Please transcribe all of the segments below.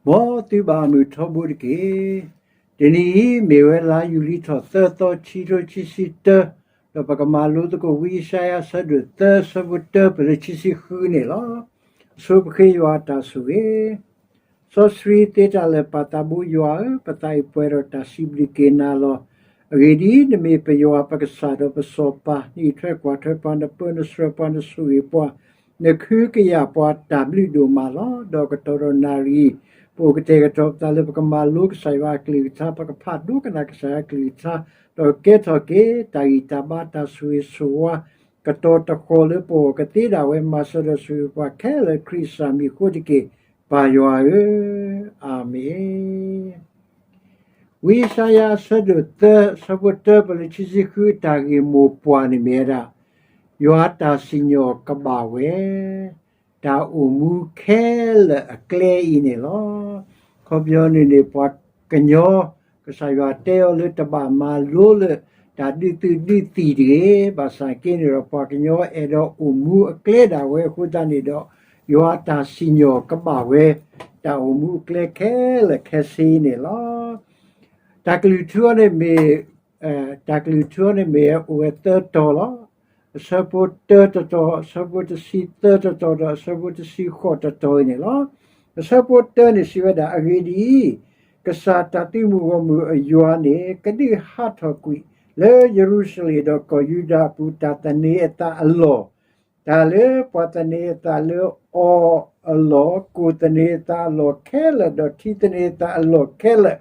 မ်သုဘၣ်မုာ်ထီဘိတက့ၢ်. တနံၤအံၤ မ့ၢ်ဝဲလါယူၤလံထီၣ်သၢသီ ခံကထိခံဆံတၢ, ဒီးပကမၤလိသကိးဝံယၡါယၤ အဆၢဒိၣ်သၢ အဆၢဖိတၢ ပလၢခံဆံဃုန့ၣ်လီၤ. ဆိပဃ့ယွၤအတၢ်ဆိၣ်ဂ့ၤ. စီဆှံသ့တၢ်လၢာ် ပၢ်သးဘိယွၤဧၢ, ပသးအံၤပှဲၤဒီးတၢ်စံးဘျုးက့ၤနၤလီၤ. အဂ့ၢ်ဒ်အံၤ, နမ့ၢ်ပယွၤပကစၢ်ဒီးပစီၤပၤ, နအံးထွဲကွၢ်ထွဲပှၤ, နပၢနဆှၢပှၤ, နဆိၣ်ဂ့ၤပှၤ, နကဟုကယာ်ပှၤတၢ်ဘျုးဒိၣ်မးလီၤ. ဒီးကတီၢ်ဒီးနၣ်ရံၣ်, ပအိၣ်ကတဲာ်ကတီၤပသးလၢပကမၤလိကစၢ်ယွၤအကလုၢ်ကထါ, ပကဖးဒိကနၣ်ကစၢ်ယွၤအကလုၢ်ကထါ, ဒီးကဲထီၣ်က့ၤ တၢ်ဂံၢ်တၢ်ဘါ တၢ်ဆိၣ်ဂ့ၤဆိၣ်ဝါ ကတီၤတဃီၤလၢပဂီၢ် ကသ့ဒၣ်ဝဲမၤစၢၤဒီးဆိၣ်ဂ့ၤပှၤခဲလၢာ် ခရံာ်စၢ်မံၤအဃိတက့ၢ်, ပၢ်ယွၤဧၢ, အၤမ့ၣ်. ဝံယၡါယၤ အဆၢဒိၣ်သၢ အဆၢဖိတၢ ပလၢခံဆံဃု အတၢ်ဂ့ၢ်မိၢ်ပှၢ်န့ၣ်မ့ၢ်ဝဲဒၣ်, ယွၤတၢ်စံၣ်ညီၣ်ကဘၣ်ဝဲ တၢ်အိၣ်မူခဲလၢာ်အကျဲအံၤန့ၣ်လီၤ. အခီပညီန့ၣ်န့ၣ် ပှၤကညီ ကစၢ်ယွၤတဲအီၤလၢတဘၣ်မၤလိလၢ တၢ်ဒုးသုးဒုးသံၣ်တဂ့ၤ, ဘၣ်ဆၣ်က့န့ၣ်ဒီး ပှၤကညီအဲၣ်ဒိးအိၣ်မူအကျဲဒၣ်ဝဲအဃိသတးန့ၣ်ဒီး ယွၤအတၢ်စံၣ်ညီၣ်ကဘၣ်ဝဲ တၢ်အိၣ်မူအကျဲခဲလၢာ်ခဲဆ့အံၤန့ၣ်လီၤ. တၢ်ကလုၢ်ထူအီၤန့ၣ်မ့ၢ် တၢ်ကလုၢ်ထူအီၤန့ၣ်မ့ၢ်အိၣ်ဝဲသၢတီၤလီၤ. အဆၢဖိတၢတတီၤ, အဆၢဖိတဆံသၢတတီၤ ဒီးအဆၢဖိတဆံဃိးတတီၤအံၤန့ၣ်လီၤ. အဆၢဖိတၢန့ၣ်စံးဝဲဒၣ်, အဂ့ၢ်ဒ်အံၤ, ကစၢ်တၢ်သုးမုၢ်ဂီၢ်မုၢ်အယွၤန့ၣ် ကဒုးဟးထီၣ်ကွံာ်လၢယရူၤၡလ့ၣ်ဒီးကီၢ်ယူဒၤအပူၤ တၢ်သန့ၤအသးအလီၢ် တၢ်လၢပှၤသန့ၤအသးလၢအီၤအလီၢ်, ကိၣ်သန့ၤအသးအလီၢ်ခဲလၢာ်, ဒီးထံသန့ၤအသးအလီၢ်ခဲလၢာ်,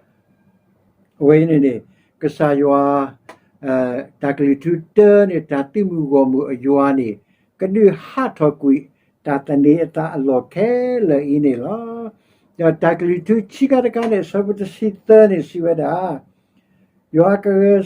အဝဲအံၤန့ၣ်န့ၣ် ကစၢ်ယွၤ တၢ်ကလုၢ်ထူတၢန့ၣ် တၢ်သုးမုၢ်ဂီၢ်မုၢ်အယွၤန့ၣ် ကဒုးဟးထီၣ်ကွံာ် တၢ်သန့ၤအသးအလီၢ်ခဲလၢာ်အံၤန့ၣ်လီၤ. ဒီးတၢ်ကလုၢ်ထူခံခါတခါန့ၣ် အဆၢဖိတဆံသၢန့ၣ်စံးဝဲဒၣ်, ယွၤကဂဲၤ,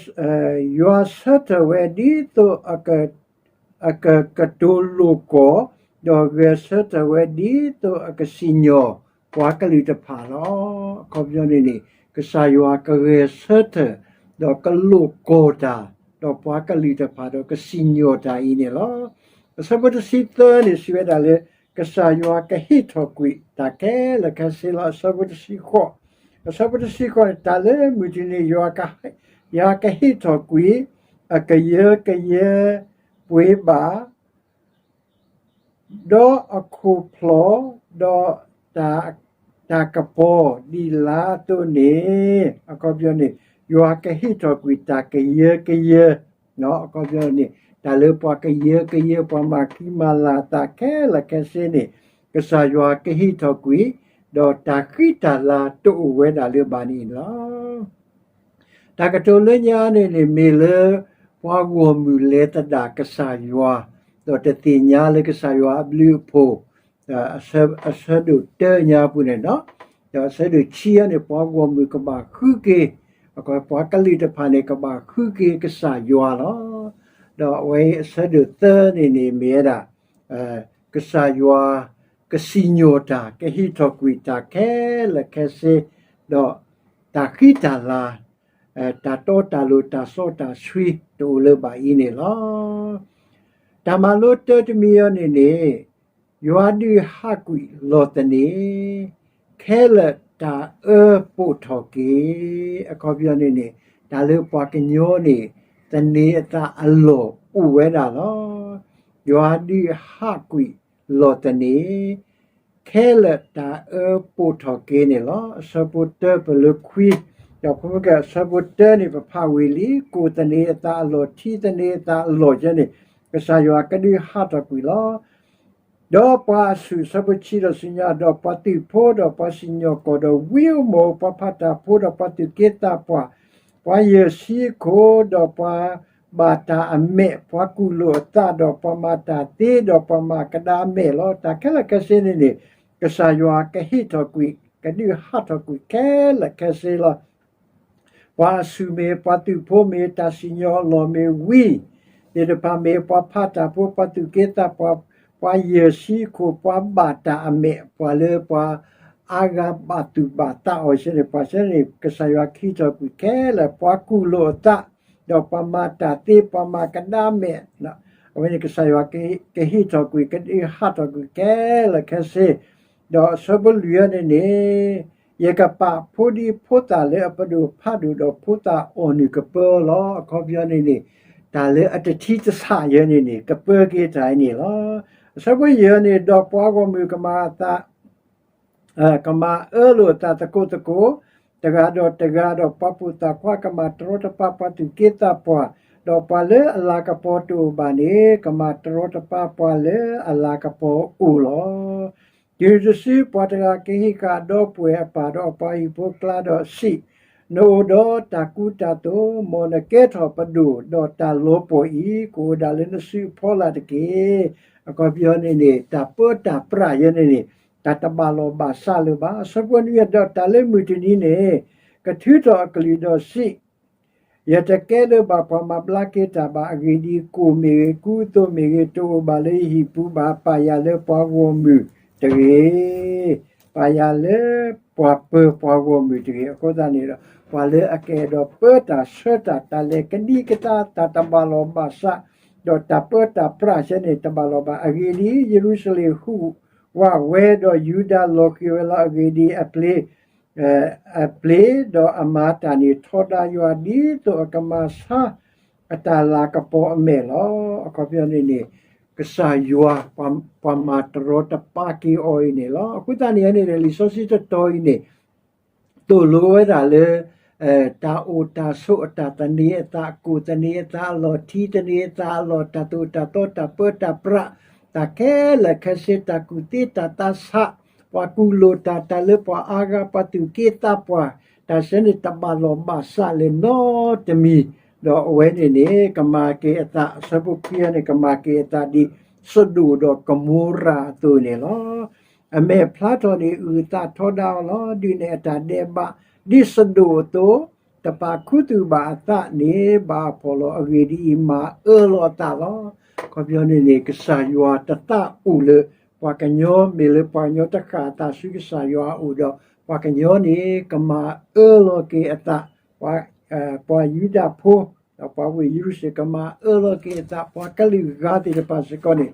ယွၤဆၢထၢၣ်ဝဲဒ်သိး အကကတိၤလိာ်ကွီၢ်, ဒီးဂဲၤဆၢထၢၣ်ဝဲဒ်သိးအကစံၣ်ညီၣ်ပှၤကလုာ်တဖၣ်လီၤ. အခီပညီန့ၣ်န့ၣ် ကစၢ်ယွၤကဂဲၤဆၢထၢၣ် ဒီးကလိာ်ကွီၢ်တၢ်, ဒီးပှၤကလုာ်တဖၣ်ဒီးကစံၣ်ညီၣ်တၢ်အံၤန့ၣ်လီၤ. အဆၢဖိတဆံသၢန့ၣ်စံးဝဲဒၣ်လၢ ကစၢ်ယွၤကဟ့ၣ်ထီၣ်ကွံာ်တၢ်ခဲလၢာ်ခဲဆ့လီၤ. အဆၢဖိတဆံဃိး, အဆၢဖိတဆံဃိးန့ၣ် တၢ်လၢမုၢ်တနံၤ ယွၤကဟ့ၣ်ထီၣ်ကွံာ် အကယၢကယဲပှ့ၤဘၣ် ဒီးအခိၣ်ဖျီၣ်, ဒီးတၢ်ကပီၤဒ်လါအသိးန့ၣ်, အခီပညီန့ၣ် ယွၤကဟ့ၣ်ထီၣ်ကွံာ်တၢ်ကယၢကယဲ, အခီပညီန့ၣ် တၢ်လၢပှၤကယၢကယဲ ပှၤမၤဃံမၤလၤအသးခဲလၢာ်ခဲဆ့န့ၣ် ကစၢ်ယွၤကဟ့ၣ်ထီၣ်ကွံာ်, ဒီးတၢ်ဃံတၢ်လၤတအိၣ်ဝဲဒၣ်လၢၤဘၣ်န့ၣ်လီၤ. တၢ်ကတိၤလၢညါန့ၣ်န့ၣ် မ့ၢ်လၢပှၤဂီၢ်မုၢ်လဲၤသဒၣ်ကစၢ်ယွၤ, ဒီးတသ့ၣ်ညါလၢကစၢ်ယွၤအဘျုးအဖှိၣ်, အဆၢဒိၣ်တၢညါပူၤန့ၣ်ဒီး, ဒီးအဆၢဒိၣ်ခံအံၤန့ၣ် ပှၤဂီၢ်မုၢ်ကဘၣ်ဃုက့ၤ, ပှၤကလုာ်တဖၣ်န့ၣ် ကဘၣ်ဃုက့ၤကစၢ်ယွၤလီၤ. ဒီးအဝဲအံၤအဆၢဒိၣ်သၢန့ၣ်န့ၣ် မ့ၢ်ဝဲဒၣ် ကစၢ်ယွၤ ကစံၣ်ညီၣ်တၢ် ကဟ့ၣ်ထီၣ်ကွံာ်တၢ်ခဲလၢာ်ခဲဆ့, ဒီးတၢ်ဃံတၢ်လၤ, တၢ်တီတၢ်လိၤ တၢ်စီတၢ်ဆှံ တအိၣ်လၢၤဘၣ်အံၤန့ၣ်လီၤ. တၢ်မၤလိတၢတမံၤအံၤန့ၣ်န့ၣ် ယွၤဒုးဟးကွံာ်လီၢ်သန့ၤ ခဲလၢာ်တၢ်အၢပိာ်ထီၣ်က့ၤ, အခီပညီန့ၣ်န့ၣ် တၢ်လၢပှၤကညီန့ၣ် သန့ၤအသးအလီၢ်အိၣ်ဝဲဒၣ်လီၤ. ယွၤဒုးဟးကွံာ်လီၢ်သန့ၤ ခဲလၢာ်တၢ်အၢပိာ်ထီၣ်က့ၤန့ၣ်လီၤ. အဆၢဖိတၢပလၢခွံ, ဒီးဖိမုၣ်ကဲ အဆၢဖိတၢန့ၣ် ပဖးဝံၤလံ, ကိၣ်သန့ၤအသးအလီၢ် ထံသန့ၤအသးအလီၢ်ယဲန့ၣ် ကစၢ်ယွၤကဒုးဟးထီၣ်ကွံာ်လီၤ. ဒီးပှၤအဆူၣ် အဆၢဖိဆံဒီးဆူညါ, ဒီးပှၤသုးဖိ ဒီးပှၤစံၣ်ညီၣ်ကွီၢ် ဒီးဝံဧိၤမီၣ်ဧိၤ ပှၤဖးတၢ်ဖိ ဒီးပှၤသူၣ်က့သးပှၢ်, ပှၤယဲၢ်ဆံခိၣ်, ဒီးပှၤဘၣ်တၢ်အမဲာ်, ပှၤကူၣ်လိာ်အသး, ဒီးပှၤမၤတၢ်သ့, ဒီးပှၤမၤကဒါအမဲာ်လီၤ. တၢ်ခဲလၢာ်ခဲဆ့န့ၣ်န့ၣ် ကစၢ်ယွၤကဟ့ၣ်ထီၣ်ကွံာ်, ကဒုးဟးထီၣ်ကွံာ်ခဲလၢာ်ခဲဆ့လီၤ. ပှၤအဆူၣ်မ့ၢ်, ပှၤသုးဖိမ့ၢ်, တၢ်စံၣ်ညီၣ်အလီၢ်မ့ၢ်ဝံၤသ့ၣ်တဖၣ်မ့ၢ်, ပှၤဖးတၢ်ဖိ, ပှၤသူၣ်က့သးပှၢ်, ပှၤယဲၢ်ဆံခိၣ်, ပှၤဘၣ်တၢ်အမဲာ်, ပှၤလၢပှၤအါဂၤဘၣ်သူၣ်ဘၣ်သးအီၤယဲန့ၣ်, ပှၤယဲန့ၣ် ကစၢ်ယွၤကဟ့ၣ်ထီၣ်ကွံာ်ခဲလၢာ်, ပှၤကူၣ်လိာ်အသး, ဒီးပှၤမၤတၢ်သ့, ပှၤမၤကဒါမဲာ်, အဝဲန့ၣ်ကစၢ်ယွၤကဟ့ၣ်ထီၣ်ကွံာ်, ကဟးထီၣ်ကွံာ်ခဲလၢာ်ခဲဆ့, ဒီးအဆၢဖိလွံၢ်အံၤန့ၣ်န့ၣ် ယကပာ်ဖိဒံဖိသၣ်လၢအပဒိၣ်ဖးဒိၣ်ဒီးဖိသၣ်အီၣ်နုၢ်ကပၢအီၤလီၤ. အခီပညီန့ၣ်န့ၣ် တၢ်လၢအတထံတဆးယဲန့ၣ်န့ၣ် ကပၢက့ၤတၢ်အံၤန့ၣ်လီၤ. အဆၢဖိယဲၢ်န့ၣ် ဒီးပှၤဂီၢ်မုၢ်ကမၤအသး ကမၤအၢလိာ်အသးသကိးသကိး, တဂၤဒီးတဂၤဒီးပှၤပိာ်သၣ်ခွါ ကမၤတရီတပါပှၤသူၣ်က့သးပှၢ်, ဒီးပှၤလၢအလၤကပီၤတအိၣ်ဘၣ်န့ၣ် ကမၤတရီတပါပှၤလၢအလၤကပီၤအိၣ်လီၤ. တုၤနုၤတစု ပှၤတဂၤကဟ့ၣ်ဃာ်ဒီပုၢ်ဝဲၢ်အပၢ်ဒီးအပှၤဟံၣ်ဖိကျါဒီးစံး, နအိၣ်ဒီးတၢ်ကူတၢ်သိး, မ်နကဲထီၣ်ပဒိၣ်, ဒီးတၢ်လီၤပှီၢ်အံၤ ကအိၣ်ဒၣ်လၢနစုအဖီလာ်တက့ၢ်. အခီပညီန့ၣ်န့ၣ် တၢ်ပၢတၢ်ပြးယဲန့ၣ်န့ၣ် တၢ်တဘၣ်လီၢ်ဘၣ်စးလၢၤဘၣ်. အဆၢဖိနွံ ဒီးတၢ်လၢမုၢ်တနံၤန့ၣ် ကထုးထီၣ်အကလုၢ်ဒီးစံး, ယတကဲလၢၤဘၣ်ပှၤမၤဘျါက့ၤတၢ်ဘၣ်. အဂ့ၢ်ဒ်အံၤ, ကိၣ်မ့ၢ်ဂ့ၤ, ကူအသိးမ့ၢ်ဂ့ၤ, တအိၣ်ဘၣ်လၢယဟံၣ်ပူၤဘၣ်. ပာ်ယၤလၢပှၤဂီၢ်မုၢ်တဂ့ၤ. ပာ်ယၤလၢပှၤပၢၤပှၤဂီၢ်မုၢ်တဂ့ၤ. အဃိသတးန့ၣ်ဒီး ပှၤလၢအကအဲၣ်ဒိးပၢတၢ်ဆၢတၢ် တၢ်လဲၤကဒံကဒါ တၢ်တဘၣ်လီၢ်ဘၣ်စး, ဒီးတၢ်ပၢတၢ်ပြးစဲန့ၣ် တဘၣ်လီၢ်ဘၣ်. အဂ့ၢ်ဒ်အံၤ, ယရူၤၡလ့ၣ်ဟူးဝးဝဲ, ဒီးယူဒၤလီၤဃံၤဝဲလီၤ. အဂ့ၢ်ဒ်အံၤ, အပျ့ၤ အပျ့ၤဒီးအမၤတၢ်န့ၣ် ထီဒါယွၤ ဒ်သိးအကမၤဆါအတၢ်လၤကပီၤအမဲာ်လီၤ. အခီပညီန့ၣ်န့ၣ် ကစၢ်ယွၤ ပှၤမၤတရီတပါက့ၤအီၤအံၤန့ၣ်လီၤ. အဃိသတးန့ၣ်န့ၣ် လံာ်စီဆှံတတီၤအံၤန့ၣ် သိၣ်လိဝဲဒၣ်လၢ တၢ်အိၣ်တၢ်ဆိးအတၢ်သန့ၤအသး, ကိၣ်သန့ၤအသးအလီၢ်, ထံသန့ၤအသးအလီၢ်, တၢ်သိၣ်တၢ်သီ, တၢ်ပၢတၢ်ပြး, တၢ်ခဲလၢာ်ခဲဆ့, တၢ်ကူၣ်သ့တၢ်သးဆး, ပှၤကူၣ်လိာ်တၢ်, တၢ်လၢပှၤအါဂၤ ပှၤသူၣ်က့သးပှၢ်, တၢ်စဲန့ၣ် တဘၣ်လီၢ်ဘၣ်စးလၢၤနီတမံၤ, ဒီးအဝဲန့ၣ်န့ၣ် ကမၤက့ၤအသး, အဆၢဖိခွံန့ၣ် ကမၤက့ၤအသးဒ် စဒိၣ်ဒီးကမိရၤအသိးန့ၣ်လီၤ. အမဲာ်ဖျါထီၣ်န့ၣ် အုၣ်အသးထီဒါအီၤလီၤ. ဒုးနဲၣ်အတၢ်ဒဲးဘး ဒ်စဒိၣ်အသိး, တပာ်ခူသူၣ်ဘၣ်အသးန့ၣ် ဘၣ်အဖှီၣ်လီၤ. အဂ့ၢ်ဒ်အံၤ, မၤအၢလီၤအသးလီၤ. အခီပညီန့ၣ်န့ၣ် ကစၢ်ယွၤတသးအိၣ်လၢပှၤကညီ, မ့ၢ်လၢပှၤကညီတဃၣ်အသးဆူကစၢ်ယွၤအအိၣ်ဒီး ပှၤကညီန့ၣ် ကမၤအၢလီၤက့ၤအသး, ပှၤယူဒၤဖိ ဒီးပှၤဝ့ၢ်ယရူၤၡလ့ၣ် ကမၤအၢလီၤက့ၤအသး, ပှၤကလုာ်ဂၤသ့ၣ်တဖၣ်စ့ၢ်ကီးန့ၣ်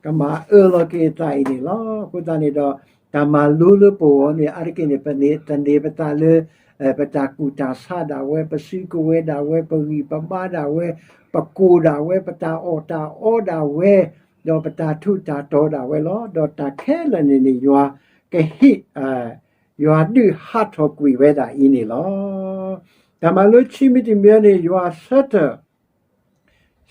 ကမၤအၢလီၤက့ၤအသးအံၤန့ၣ်လီၤ. အဃိသတးန့ၣ်ဒီး တၢ်မၤလိလၢပဂီၢ်န့ၣ် အါတက့ၢ်န့ၣ် ပသန့ၤပသးလၢ ပတၢ်ကူၣ်တၢ်ဆးဒၣ်ဝဲ, ပစုကဝဲၤဒၣ်ဝဲ, ပဂံၢ်ပဘါဒၣ်ဝဲ, ပကိၢ်ဒၣ်ဝဲ, ပတၢ်အီၣ်တၢ်အီဒၣ်ဝဲ, ဒီးပတၢ်ထူးတၢ်တီၤဒၣ်ဝဲလီၤ. ဒီးတၢ်ခဲလၢာ်န့ၣ်န့ၣ် ယွၤကဟ့ၣ် ယွၤဒုးဟးထီၣ်ကွံာ်ဝဲဒၣ်အံၤန့ၣ်လီၤ. တၢ်မၤလိခံမံၤတမံၤန့ၣ် ယွၤဆၢထၢၣ်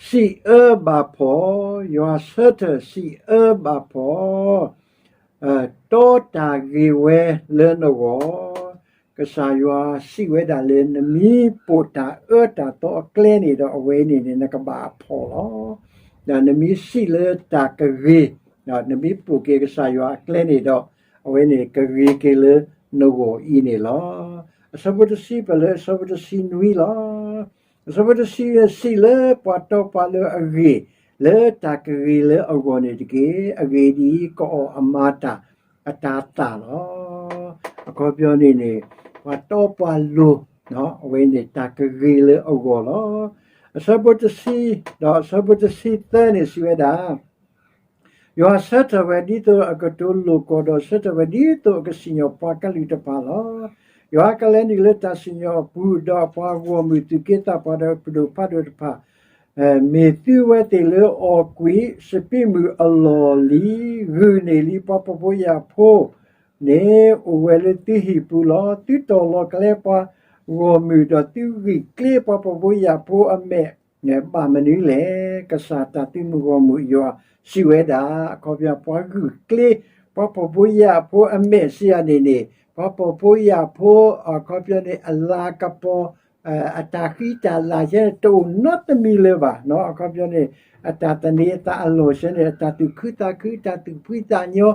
စံးအၢဘၣ်ဖှီၣ်, ယွၤဆၢထၢၣ်စံးအၢဘၣ်ဖှီၣ်, တီတၢ်ဂ့ၤဝဲလၢနဂီၢ်, ကစၢ်ယွၤစံးဝဲဒၣ်လၢ နမ့ၢ်ပိာ်တၢ်အၢတၢ်သီအကျဲန့ၣ်ဒီး အဝဲန့ၣ်န့ၣ် နကဘၣ်အဖှီၣ်လီၤ. ဒီးနမ့ၢ်စံးလၢတၢ်ကဂ့ၤ, နမ့ၢ်ပိာ်က့ၤကစၢ်ယွၤအကျဲန့ၣ်ဒီး အဝဲန့ၣ်ကဂ့ၤက့ၤလၢနဂီၢ်အံၤန့ၣ်လီၤ. အဆၢဖိတဆံ ပလၢအဆၢဖိတဆံနွံလီၤ. အဆၢဖိတဆံ စံးလၢပှၤတီပှၤလိၤအဂ့ၢ်, လၢတၢ်ကဂ့ၤလၢအဂီၢ်န့ၣ်တက့ၢ်. အဂ့ၢ်ဒ်အံၤ, ကအီၣ်အမၤတၢ်အတၤသၣ်လီၤ. အခီပညီန့ၣ်န့ၣ် ပှၤတီပှၤလိၤ အဝဲန့ၣ်တၢ်ကဂ့ၤလၢအဂီၢ်လီၤ. အဆၢဖိတဆံ ဒီးအဆၢဖိတဆံသၢန့ၣ်စံးဝဲဒၣ်, ယွၤဆၢထၢၣ်ဝဲဒ်သိးအကတိၤလိာ်ကွီၢ်, ဒီးဆၢထၢၣ်ဝဲဒ်သိးအကစံၣ်ညီၣ်ပှၤကလုာ်တဖၣ်လီၤ. ယွၤကလဲၤနုာ်လၢတၢ်စံၣ်ညီၣ်အပူၤ, ဒီးပှၤဂီၢ်မုၢ်သူၣ်က့သးပှၢ်ဒီးပဒိၣ်ဖးဒိၣ်တဖၣ် မ့ၢ်သုဝဲသ့ၣ်လၢအီၣ်ကွံာ်စပံးမုၢ်အလီၢ်လံ, ဂုာ်န့ၢ်လံပှၤဖှီၣ်ဖိယာ်ဖိန့ၣ် အိၣ်ဝဲလၢသုဟံၣ်ပူၤလီၤ. သုတီၢ်လီၤကျဲပှၤဂီၢ်မုၢ်, ဒီးသုဂံၢ်ကျ့ပှၤဖှီၣ်ဖိယာ်ဖိအမဲာ် ဘၣ်မနုၤလဲၣ်. ကစၢ်တၢ်သုးမုၢ်ဂီၢ်မုၢ်ယွၤစံးဝဲဒၣ်, အခီပညီ ပှၤဂုာ်ကျ့ပှၤဖှီၣ်ဖိယာ်ဖိအမဲာ်စံးယၤန့ၣ်န့ၣ် ပှၤဖှီၣ်ဖိယာ်ဖိ အခီပညီန့ၣ် အလၤကပီၤ အတၢ်ဃံတၢ်လၤစဲန့ၣ် တအိၣ်နီတမံၤလၢၤဘၣ်. အခီပညီန့ၣ် အတၢ်သန့ၤအသးအလီၢ်စဲန့ၣ် အတၢ်သူၣ်ခုသးခု, အတၢ်သူၣ်ဖှံသးညီ,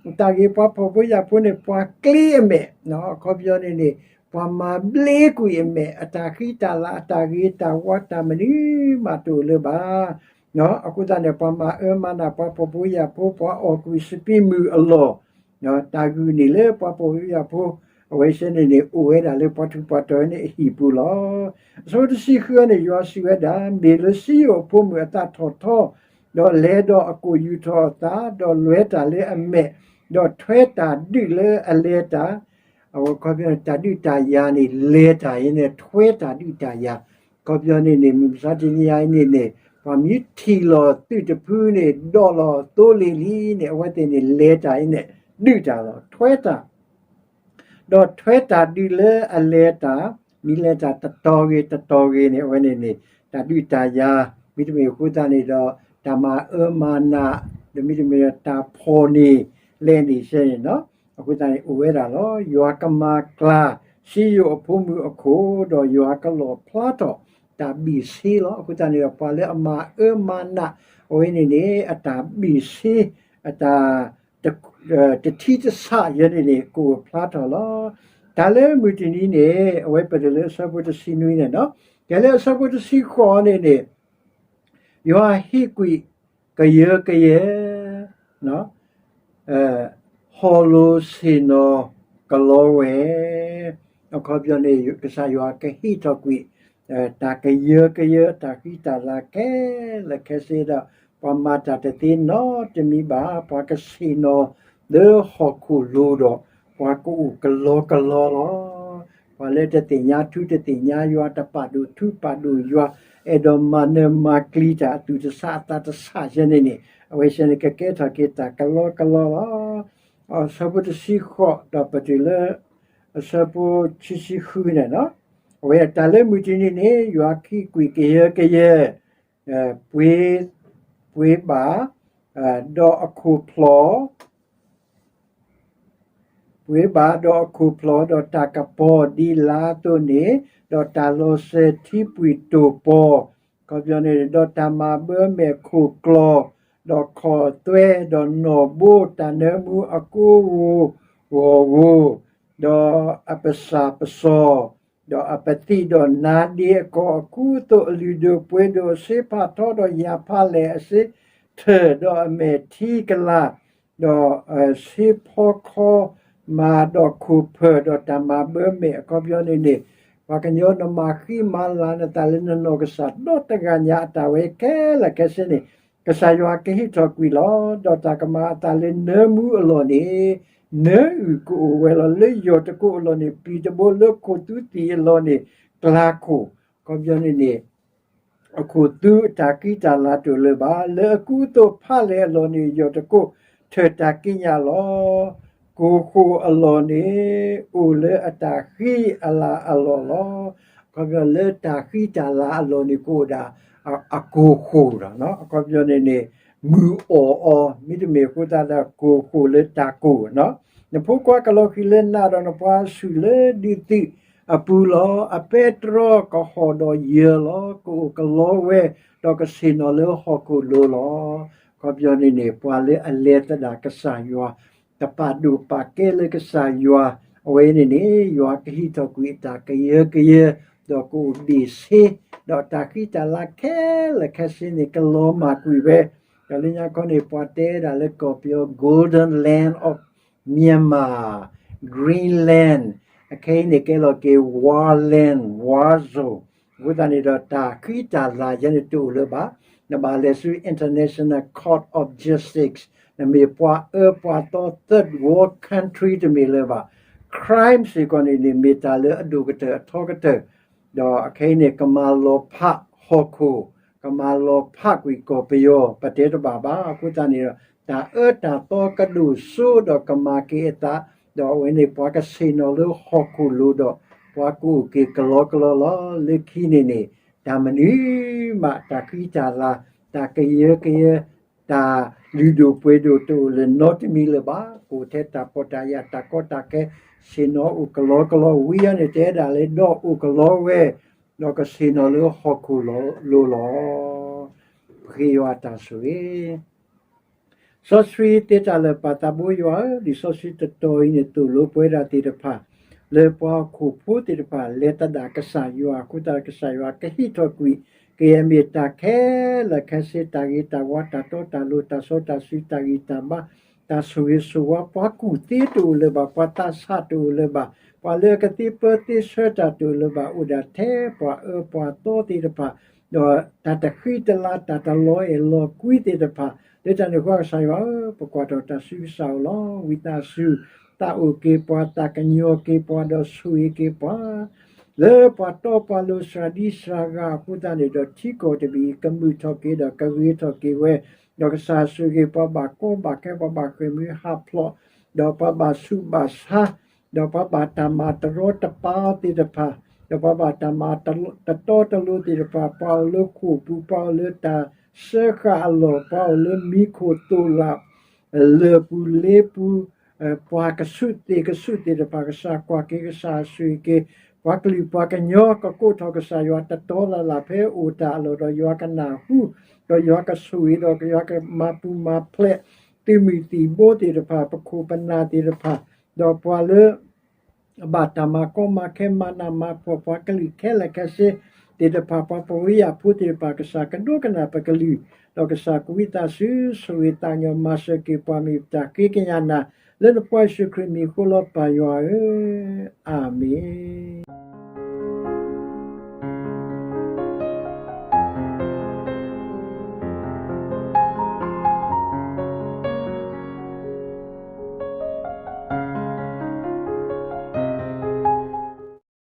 အတၢ်ဂ့ၤ ပှၤဖှီၣ်ဖိယာ်ဖိန့ၣ် ပှၤကျ့အမဲာ်, အခီပညီန့ၣ်န့ၣ် ပှၤမၤဘျ့ကွံာ်အမဲာ်, အတၢ်ဃံတၢ်လၤ အတၢ်ဂ့ၤတၢ်ဝါတၢ်မနုၤမးတအိၣ်လၢၤဘၣ်. အဃိသတးန့ၣ် ပှၤမၤအၢမၤနး ပှၤဖှီၣ်ဖိယာ်ဖိ, ပှၤအီၣ်ကွံာ်စပံးမုၢ်အလီၢ်, တၢ်ဂုာ်န့ၢ်လၢပှၤဖှီၣ်ဖိယာ်ဖိ အဝဲစဲန့ၣ်န့ၣ် အိၣ်ဝဲဒၣ်လၢပှၤထူးပှၤတီၤန့ၣ်အဟံၣ်ပူၤလီၤ. အဆၢဖိတဆံဃုန့ၣ် ယွၤစံးဝဲဒၣ်, မ့ၢ်လၢစံယိၣ်အဖိမုၣ်အသးထီၣ်ထီ, ဒီးလဲၤဒီးအကိၣ်ယူာ်ထီၣ်အသး, ဒီးလွဲတၢ်လၢအမဲာ်, ဒီးထွဲတၢ်ဒုးလၢအလဲၤတၢ် အခီပညီန့ၣ် တၢ်ဒုးတၢ်ယၤန့ၣ် လဲၤတၢ်အံၤန့ၣ် ထွဲတၢ်ဒုးတၢ်ယၤ, အခီပညီန့ၣ်န့ၣ် မုၢ်မဆါတနံၤအံၤန့ၣ်န့ၣ် ပှၤမ့ၢ်ထံၣ်လီၤသုးတဖုန့ၣ် ဒိးလီၤသိလ့ၣ်လံန့ၣ် အဝဲသ့ၣ်န့ၣ် လဲၤတၢ်အံၤန့ၣ် ဒုးတၢ်လီၤ ထွဲတၢ် ဒီးထွဲတၢ်ဒုးလၢအလဲၤတၢ်, မ့ၢ်လဲၤတၢ်တတီၤဂ့ၤတတီၤဂ့ၤန့ၣ် အဝဲန့ၣ်န့ၣ် တၢ်ဒုးတၢ်ယၤ, မ့တမ့ၢ်အဃိသတးန့ၣ်ဒီး တၢ်မၤအၢမၤနး, ဒီးမ့တမ့ၢ်ဒီးတၢ်ဖီၣ်န့ၢ်လဲန့ၣ်စဲန့ၣ်လီၤ. အဃိသတးန့ၣ် အိၣ်ဝဲဒၣ်လီၤ. ယွၤကမၤကျါ စံယိၣ်အဖိမုၣ်အခိၣ်, ဒီးယွၤကလီၣ်ဖျါထီၣ်တၢ်ဘ့ၣ်ဆ့လီၤ. အဃိသတးန့ၣ်ဒီး ပှၤလၢအမၤအၢမၤနး အဝဲန့ၣ်န့ၣ် အတၢ်ဘ့ၣ်ဆ့ အတၢ် တထံတဆးယဲန့ၣ်န့ၣ် ကအိၣ်ဖျါထီၣ်လီၤ. တၢ်လၢမုၢ်တနံၤန့ၣ် အဝဲပတုၤလၢအဆၢဖိတဆံနွံန့ၣ်လီၤ. ကဲလၢအဆၢဖိတဆံဃိးန့ၣ်န့ၣ် ယွၤဟ့ၣ်ကွံာ်ကယၢကယဲ ဟီၣ်လိၤဆ့ၣ်နီၤကလီဝဲ, အခီပညီန့ၣ် ကစၢ်ယွၤကဟ့ၣ်ထီၣ်ကွံာ် တၢ်ကယၢကယဲ တၢ်ဃံတၢ်လၤခဲလၢာ်ခဲဆ့ဒီး ပှၤမၤတၢ်တသ့နီတမံၤဘၣ်, ပှၤကဆ့ၣ်နီၤလၢဟီၣ်ခိၣ်လိၤဒီး ပှၤကအိၣ်ကလီကလီလီၤ. ပှၤလၢတသ့ၣ်ညါထူတသ့ၣ်ညါယွၤ တပာ်ဒိၣ်ထူပာ်ဒိၣ်ယွၤ အဲၣ်ဒိးမၤနၢၤမၤကျံၤတၢ်အသူၣ်တဆးအသးတဆးယဲန့ၣ်န့ၣ် အဝဲစဲန့ၣ်ကကဲထီၣ်က့ၤတၢ်ကလီကလီလီၤ. အဆၢဖိတဆံဃိးဒီးပတုၤလၢ အဆၢဖိခံဆံဃုန့ၣ်လီၤ. အဝဲတၢ်လၢမုၢ်တနံၤန့ၣ် ယွၤဟ့ၣ်ကွံာ်ကယၢကယဲ ပှ့ၤ ပှ့ၤဘၣ် ဒီးအခိၣ်ဖျီၣ် ပှ့ၤဘၣ်ဒီးအခိၣ်ဖျီၣ် ဒီးတၢ်ကပီၤဒ်လါအသိးန့ၣ်, ဒီးတၢ်လီၤစဲၤထံပှံာ်တိာ်ပီၤ, ခီပညီန့ၣ် ဒီးတၢ်မၤဘၢမဲာ်ခိၣ်ကျီၢ်, ဒီးခီၣ်သွဲ ဒီးနီၣ်ဘိ တၢ်နၢမူအကိဂိၢ်ဂီၢ်ဂိၢ်, ဒီးအပစၢ်ပစီၤ, ဒီးအပသံၣ်ဒီးနါဒ့အကီၢ်အကူအသိး အလုၢ်ဒိၣ်ပှ့ၤဒိၣ်အစ့ဖးထီ ဒီးယၣ်ဖးလဲၢ်အစ့ထၢၣ် ဒီးအမဲာ်ထံကလၤ ဒီးစ့ဖီခီမၤဒီးခိၣ်ဖၢၣ် ဒီးတၢ်မၤဘၢမဲာ် အခီပညီန့ၣ်န့ၣ် ပှၤကညီနမၤဃံမၤလၤနသးလၢနနီၢ်ကစၢ်ဒီတဂၤညါအတၢ်ဝဲခဲလၢာ်ခဲဆ့န့ၣ် ကစၢ်ယွၤကဟ့ၣ်ထီၣ်ကွံာ်လီၤ. ဒီးတၢ်ကမၤအသးလၢနၢမူအလီၢ်န့ၣ် နၢအုၣ်ကအိၣ်ဝဲလီၤ. လၢယီၢ်တကိးအလီၢ်န့ၣ် ပျံၤတဘိ, လၢခိၣ်သူသံၣ်အလီၢ်န့ၣ် ကျါခိၣ်, ခီပညီန့ၣ်န့ၣ် အခိၣ်သူအတၢ်ဃံတၢ်လၤတအိၣ်လၢၤဘၣ်. လၢအကူအသိးဖးလဲၢ်အလီၢ်န့ၣ် ယီၢ်တကိးထၢၣ်တၢ်ကံးညာ်လီၤ. ကိၢ်ဃိၣ်အလီၢ်န့ၣ် အိၣ်လၢအတၢ်ဃံအလၤအလီၢ်လီၤ. အခီပညီလၢတၢ်ဃံတၢ်လၤအလီၢ်န့ၣ် ကအိၣ်ဒၣ်အကိၢ်ဃိၣ်ဒီး အခီပညီန့ၣ်န့ၣ် မုၢ်အီၣ်အီၤ မ့တမ့ၢ်အဃိသတးဒီးကိၢ်ဃိၣ်လၢတၢ်ကိၢ်နီၤ. နဖိခွါကလီၤဃံၤလၢနၤဒီးနပှၤဆူၣ်လၢဒုးသုးအပူၤလီၤ. အပဲတြီကဟီၣ်ဒီးယၢၤလီၤ. ကအိၣ်ကလီဝဲ ဒီးကဆ့ၣ်နီၤလၢဟီၣ်ခိၣ်လိၤလီၤ. အခီပညီန့ၣ်န့ၣ် ပှၤလၢအလဲၤသဒၣ်ကစၢ်ယွၤ တပာ်ဒိၣ်ပာ်ကဲလၢကစၢ်ယွၤ အဝဲန့ၣ်န့ၣ် ယွၤကဟ့ၣ်ထီၣ်ကွံာ်အတၢ်ကယၢကယဲ ဒီးကအိၣ်ဘ့ၣ်ဆ့ ဒီးတၢ်ဃံတၢ်လၤခဲလၢာ်ခဲဆ့န့ၣ် ကလီၤမၢ်ကွံာ်ဝဲ, ဒီးလၢညါခီန့ၣ် ပှၤတဲဒၣ်လၢကီၢ်ပယီၤ Golden Land of Myanmar, Greenland, အခဲအံၤန့ၣ်ကဲလီၤက့ၤ War Land, War Zone, အဃိသတးန့ၣ်ဒီး တၢ်ဃံတၢ်လၤယဲန့ၣ်တအိၣ်လၢၤဘၣ်. နဘၣ်လဲၤဆူ International Court of Justice, နမ့ၢ်ပှၤအၢပှၤသီ third world country တမ့ၢ်လၢၤဘၣ်. Crime စ့ၢ်ကီးန့ၣ်န့ၣ် မ့ၢ်တၢ်လၢအဒိၣ်ကတၢၢ်အထီကတၢၢ်, ဒီးအခဲအံၤန့ၣ် ကမၤလီၤဖးဟီၣ်ခိၣ်, ကမၤလီၤဖးကွံာ်ကီၢ်ပယီၤ ပတဲတဘၣ်ဘၣ်. အဃိသတးန့ၣ်ဒီး တၢ်အၢတၢ်သီကဒိၣ်စိဒီးကမၤက့ၤအသး, ဒီးအဝဲန့ၣ် ပှၤကဆ့ၣ်နီၤလၢဟီၣ်ခိၣ်လိၤဒီး ပှၤကအိၣ်က့ၤကလီကလီလီၤ. လၢခံန့ၣ်န့ၣ် တၢ်မနုၤမး တၢ်ဃံတၢ်လၤ, တၢ်ကယၢကယဲ, တၢ်လုၢ်ဒိၣ်ပှ့ၤဒိၣ်တအိၣ်လၢၤနီတမံၤလၢၤဘၣ်. ကအိၣ်ထဲတၢ်ဖှီၣ်တၢ်ယာ် တၢ်ကီတၢ်ခဲ ဆ့ၣ်နီၤအိၣ်ကလီကလီ ဝံအံၤန့ၣ် တဲဒၣ်လၢဒီးအိၣ်ကလီဝဲ ဒီးကဆ့ၣ်နီၤလၢဟီၣ်ခိၣ်လိၤလီၤ. ပဃ့ယွၤအတၢ်ဆိၣ်ဂ့ၤ စီဆှံသ့တၢ်လၢာ် ပၢ်သးဘိယွၤဧၢ, လံာ်စီဆှံတတီၤအံၤန့ၣ် သိၣ်လိပှၤဒၣ်သ့ၣ်တဖၣ် လၢပှၤဟီၣ်ခိၣ်ဖိသ့ၣ်တဖၣ် လဲၤသဒၣ်ကစၢ်ယွၤအဃိသတး ကစၢ်ယွၤကဟ့ၣ်ထီၣ်ကွံာ် ကယဲၢ်မ့ၢ်တၢ်ခဲလၢာ်ခဲဆ့ တၢ်ဂ့ၤတၢ်ဝါ တၢ်တီတၢ်လိၤ တၢ်စီတၢ်ဆှံ တၢ်ဂံၢ်တၢ်ဘါ တၢ်ဆိၣ်ဂ့ၤဆိၣ်ဝါ ပှၤကူၣ်သ့တအိၣ်လၢၤဘၣ်, ပှၤသးဆးတအိၣ်လၢၤဘၣ်, ပှၤလၢအကသ့ပၢသ့ဆှၢတၢ်တအိၣ်လၢၤဘၣ်, အိၣ်ဒၣ်ထဲပှၤအၢပှၤသီသ့ၣ်တဖၣ် ဒီးတၢ်တဃံတလၤ တၢ်တလီၤအဲၣ်လီၤကွံသ့ၣ်တဖၣ်, လၢတၢ်န့ၣ်အဃိ ကစၢ်ယွၤဧၢ, ပကွၢ်ထီၣ်တၢ်ဆူကစၢ်အအိၣ်လီၤ. ဝံသးစူၤ သးအိၣ်က့ၤပှၤ, သးကညီၤက့ၤပှၤ, ဒီးဆိၣ်ဂ့ၤက့ၤပှၤ လၢပှၤတီပှၤလိၤစှၤဒံစှၤဂၤအဃိသတးန့ၣ်ဒီး ထံကီၢ်တဘ့ၣ်အံၤ ကမုာ်ထီၣ်က့ၤဒီးကဂ့ၤထီၣ်က့ၤဝဲ, ဒီးကစၢ်ဆိၣ်ဂ့ၤပှၤဘၣ်ကီဘၣ်ခဲ, ပှၤဘၣ်ဃ့ၢ်မှံဟးဖျိး, ဒီးပှၤဘၣ်ဆူးဘၣ်ဆါ, ဒီးပှၤဘၣ်တၢ်မၤတရီတပါသ့ၣ်တဖၣ်, ဒီးပှၤဘၣ်တၢ်မၤတတီတလိၤသ့ၣ်တဖၣ်, ပှၤအိၣ်လၢဃိာ်ပူၤ, ပှၤအိၣ်လၢတၢ်စၢဃာ်အလီၢ်, ပှၤအိၣ်လၢမံခိၣ်သိၣ်လး လၢၢ်ပူၤလ့ပူၤ, ပှၤကဆူးသ့ၣ်ကဆူးသ့ၣ်တဖၣ် ကစၢ်ကွၢ်က့ၤ, ကစၢ်ဆိၣ်ဂ့ၤက့ၤ, ပှၤကလုာ်ပှၤကညီ ကကိးထီၣ်ကစၢ်ယွၤတတီလၢ်လၢ် ဖဲအိၣ်တၢ်အလီၢ်ဒီးယွၤကနၢ်ဟူ, ဒီးယွၤကဆိၣ်ဂ့ၤ, ဒီးယွၤကမၤပူၤမၤဖျဲး သုးမုၢ်သံၣ်ဘိသ့ၣ်တဖၣ်, ပခိၣ်ပနၢ်သ့ၣ်တဖၣ်, ဒီးပှၤလၢ ဘၣ်တၢ်မၤကီမၤခဲ မၤနးမၤဖှီၣ် ပှၤကလုာ်ခဲလၢာ်ခဲဆ့သ့ၣ်တဖၣ်, ပှၤပဝဲယၢ်ဖိသ့ၣ်တဖၣ်, ကစၢ်ကဒိကနၣ်ပကလုၢ်, ဒီးကစၢ်ကဝံသးစူၤ ဆိၣ်ဂ့ၤသးကညီၤ မၤစၢၤက့ၤပှၤ မ့ၢ်ပတၢ်ဃ့ကညးနၤ လၢနဖိယ့ၣ်ၡူးခရံာ်မံၤအဃိလီၤ ပၢ်ယွၤဧၢ, အၤမ့ၣ်.